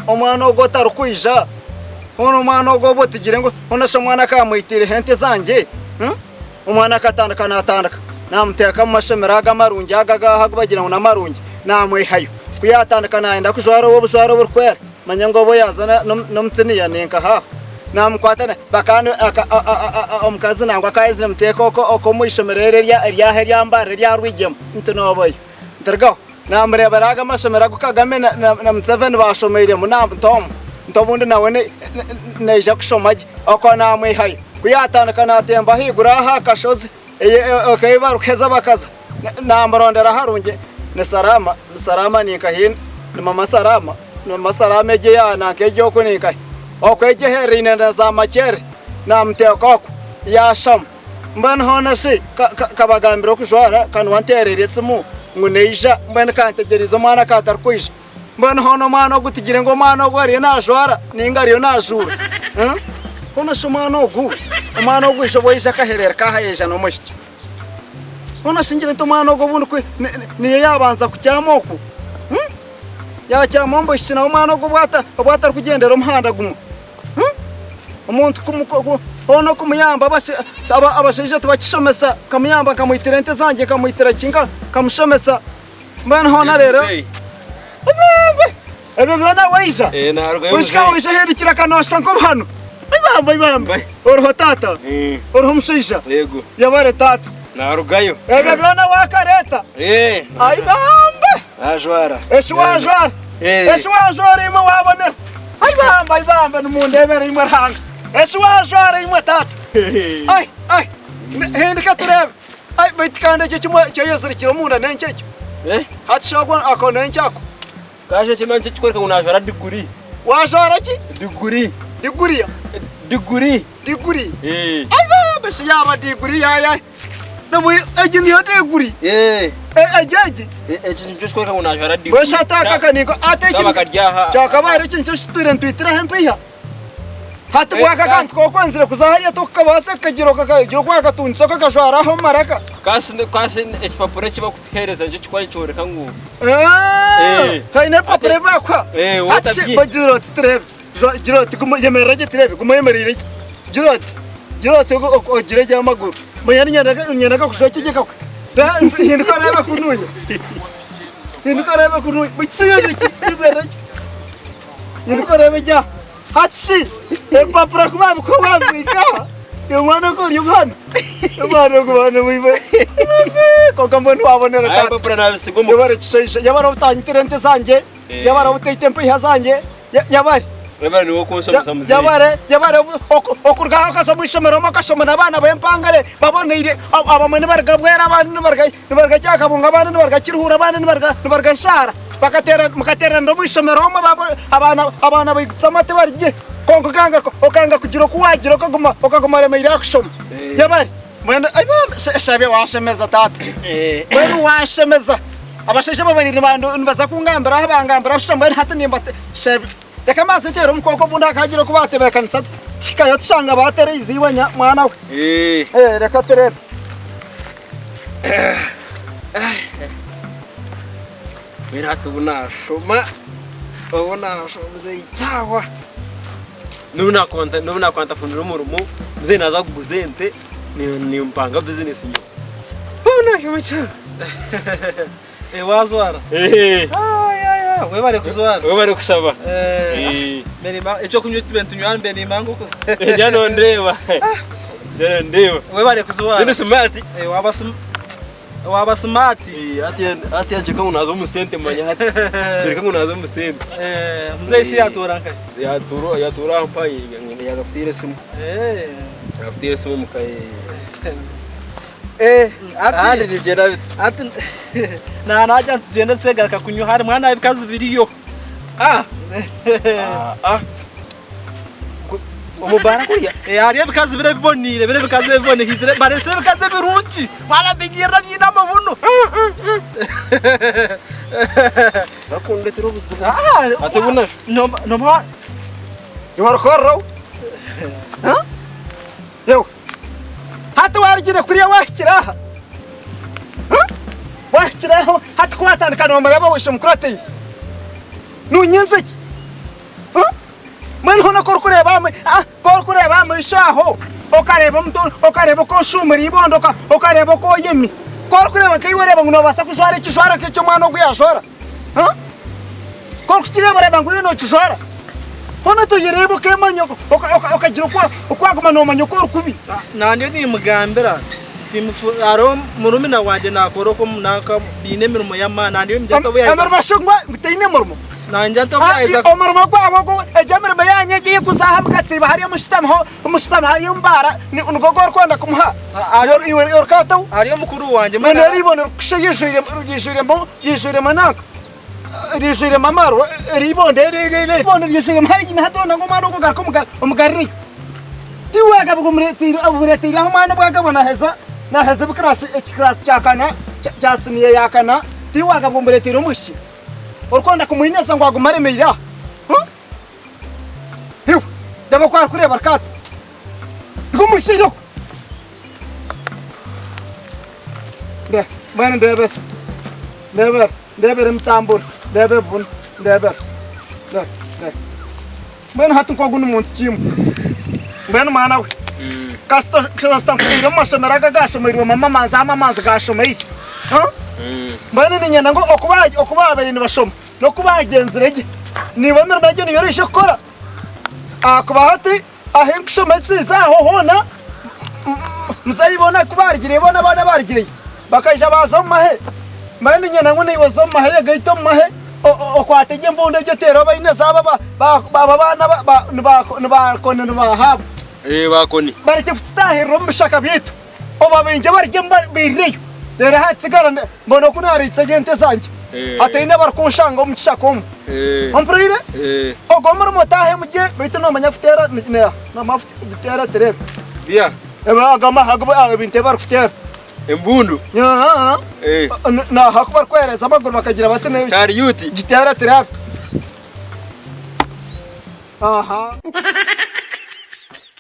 Omwana ogu otarikwija, hoona omwana ogu obwo tugire ngu hoona shi omwana akamwitiireho ente zangye? Omwana akatandika naatandika naamuteeka omu mashomero ago amarungi ago ag'aha agu bagira ngu n'amarungi naamwihayo. Ku yaatandika naayenda kujwara obu obujwaro oburikwera, manya ngu obwo yaaza n'omu siniya ninkaha aho, naamukwata omukazi nangwa akaba yaizire amuteeka okwo omu ishomero eri eryaha erya Mbarara erya Rwigyema nti noobayo. Nti rugaho. Naamureebera ago amashomero agu Kagame na Museveni baashomeiremu naamuta omu, nti obundi nawe naija kushoma gye. Okwo naamwihayo. Ku yaatandika naatemba ahaiguru aho aha kashozi ei barikuheza bakaza, naamurondera aharungi ni Salaama, ni Salaama ni nkahi, ni mama Salaama, ni mama Salaama egyo eya nanka egyo okwo ni nkahi? Okwo egyo eherereine na za Makerere, naamuteeka okwo, yaashama. Mbwenu hoona shi kabagambire okujwara ka niwe anteereire esimu ngu naija mbwenu ka ntegyereize omwana ka atarikwija. Mbwenu hoona omwana ogu tugire ngu omwana ogu ariyo naajwara nainga ariyo naajuura? Hoona shi omwana ogu, omwana ogu ishe obu aija akahereruka aha yaija n'omwishiki? Hoona shi ngire nti omwana ogu obundi ku niyo yaabanza kukyama oku? Yaakyama omu bwishiki nawe omwana ogu obu atarikugyendera omuhanda gumwe? Omuntu hoona okumuyamba abashaija tibakishomesa nkamuyamba nkamwitira ente zangye nkamwitira ki nkamushomesa mbwenu hoona reero ebyo byona waija oshika waija ohindukire akanoosha nk'oruhano ibamba ibamba oriho taata oriho omushaija yabare taata narugayo ebyo byona wakareeta ibamba Najwara. Eki wajwara, eki wajwara imwe wabonera. Ai bamba, ai bamba, nimundebera imwe Ruhanga. Eki wajwara imwe tata. Ai, ai, hindika turebe. Ai, baitu kandi ekyo kimwe kyeyezirikire omunda n'enki ekyo? Eh? Hati shi ogwo ako n'enki ako? Kaje ekyo nikyo kikworeka ngu najwara diguri. Wajwara ki? Diguri. Diguriya? Diguri. Diguri? Eh. Ai bamba, shi yaba diguri yaya. Nobu egi niyo diguri. Eh. Egi egi. Eki nikyo kikworeka ngu najwara diguri. Mbwenu shi ate aka kaninko ate eki Kaba kari aha. kyakabaire eki nikyo kitwire nitwitiraho empiiha. Hati bwo aka kantu kokwenzire kuza hariya tokukabaasa kukagira okagira oku wakatungisa okakajwara aha omu maraka. Kasi kasi ekipapura eki bakutuheereza nikyo kikuba nikyoreka ngu Haine ebipapura ebi bakuha. Hati shi gira oti tureebe. Gira oti guma yemerera gye tureebe guma oyemereire gye. Gira oti gira oti ogire gye amaguru. Manya niinyenda nkakujwekye gye kakuhika. Hinduka oreebe kunuya. Hinduka oreebe kunuya. Yemerera gye. Hinduka oreebe gye aha. Hati shi ebipapura ku baabikuha waabibika aha, omwana ogu ori omwana, omwana ogu mwana kwonka mbwenu waabonera Aya taata. ebipapura naabisiga omu Yebare kishaija, yebare obutanyitira ente zangye, yebare obutaita empiiha zangye, yebare. Yebare niwe okunshomesa muzeeyi. Yebare, yebare okuruga aha okaza omu ishomero omwe okashoma n'abaana b'empangare baboneire, abamwe nibaruga Bwera abandi nibaruga Nibaruga Kyakabungo abandi nibaruga Kiruhura abandi nibaruga nibaruga Nshaara bakateera mukateeranira omu ishomero omwe abaana abaana baigutsa amate bari gye kwonka okanga okanga kugira oku waagira okaguma okaguma oremeire aha kushoma yabare mbwenu eshabe wanshemeza taata mbwenu wanshemeza abashaija babaire nibaza kungambira aha bangambira busha mbwenu hati nimbate shebe reka mbanze nteere omukooko obundi hakagira oku baatebeekanisa tuhikayo tushanga baatereize iwe mwana we reka tureebe. Mbwenu hati obu naashoma, obu naashoma muzeeyi kyahwa. N'obu naakuba nta n'obu naakuba ntafunire omurimo, muzeeyi naaza kuguza ente, nimpanga bizinesi nyowe. Obu naashoma kyahwa. Waazwara? Webare kuzwara. Webare kushaba. Ekyokunywa eki tube nitunywa mbe nimba ngu. Jya nondeeba. Jya nondeeba. Webare kuzwara. Ndi smart. Waba waba smart. Hati hati kyoreka ngu naaza omu sente manya hati. Kyoreka ngu naaza omu sente. Muzeeyi shi yatuura nkahi? Yatuura yatuura aho mpaha yaaza kuteera esimu. Yaaza kuteera esimu omuka. Ahandi nibigyenda bita? Hati naagira nti tugyende tusegaruka kunywa harimu hanu ebikazi biriyo. Omu baara kuriya? Hariyo ebikazi biri ebiboneire biri ebikazi ebiboneire haizire bareesire ebikazi ebirungi barabinyirira biine amabuno. Bakundetera obuzibu. Hati buna. Iwe orikurora Iwe hati warugire kuriya wahikire aha Wahikire aho hati ku watandika nomureba waishe mukuratiire nonyenza ki? Mbwenu hoona ku orikureeba aha ah, ku orikureeba aha maisho aho, okareeba omuntu, okareeba oku oshuumire eibondo, okareeba oku oyemi, ku orikureeba nkaiwe oreeba ngu noobaasa kujwara ekijwaro nk'eki omwana ogu yaajwara? Ha? Ku orikukireeba oreeba ngu iwe nookijwara? Hoona toyereeba okeemanya okagira oku waguma noomanya oku orikubi? Nanye nimugambira nti hariho murumuna wangye nakora okwo nanka baine emirimo y'amaani nanye ningira nti obu yaheza Emirimo shi ngu teine murimo? Nanye nti obu yaheza Omurimo gwabo ogu egyo emirimo yanyu egyo ey'okuza aha mukatsiiba hariya mushutamiho mushutami hariya omu baara nigwo ogu orikwenda kumuha? Iwe orikataho? Hariyo mukuru wangye Mbwenu eriibondo rikushusha ryijwiremu ryijwiremu nanka Riijwiremu amarwa, eriibondo eri eri eri eriibondo riijwiremu haihi na hati roona ngu omwana ogu ogaruke omugarurireyo. Tiwe waagaba omureeteire omureeteire aho omwana obu agaba naaheza naaheza ebikiraasi ekikiraasi kya kana kya siniya ya kana, tiwe waagaba omureeteire omwishiki orikwenda kumwineza ngu agume aremeire aho. Iwe reeba oku arikureeba rikaata. Ngu omwishiki aine oku. Mbwenu ndeebesa. Ndeebera, ndeebera emitambura, ndeeba ebibunu, ndeebera. Nde, nde. Mbwenu hati nk'ogu ni muntu ki imwe? Mbwenu mwana we, kasita kasita nkutaire omu mashomero aga agaashomeirwemu amamanzi ahu amamanzi gaashomeire. Huh? Mbwenu niinyenda ngu oku ba oku baabaire nibashoma n'oku baagyenzire gye, naiwe emirimo egyo niyo oraije kukora. Ahakuba hati Ahu enkushoma etsiize aho hoona, muzeeyi boona ku baarugireyo boona abaana abaarugireyo bakaija baaza omu mahe. Mbwenu niinyenda ngu naiwe oze omu mahe oyegaite omu mahe okwate gye embundu egyo oteere obainezi abo abo abaana ni ba Ahabu. Bakoni. Barekye kututaahirira omu bishaka byaitu. Obabingye barugyemu bairireyo. Reero hatsigara mbone oku naariitsa gye ente zangye. Hataine abarikunshanga omu kishaka omu. Ompuriire? Ogwo omurimo otaahemu gye beitu noomanya kuteera kuteera tireebe. Bia. Ago ebintu ebi barikuteera. Embundu. Naaha ku barikwehereza amaguru bakagira bati. Saryuti. Giteera tireebe. Aha.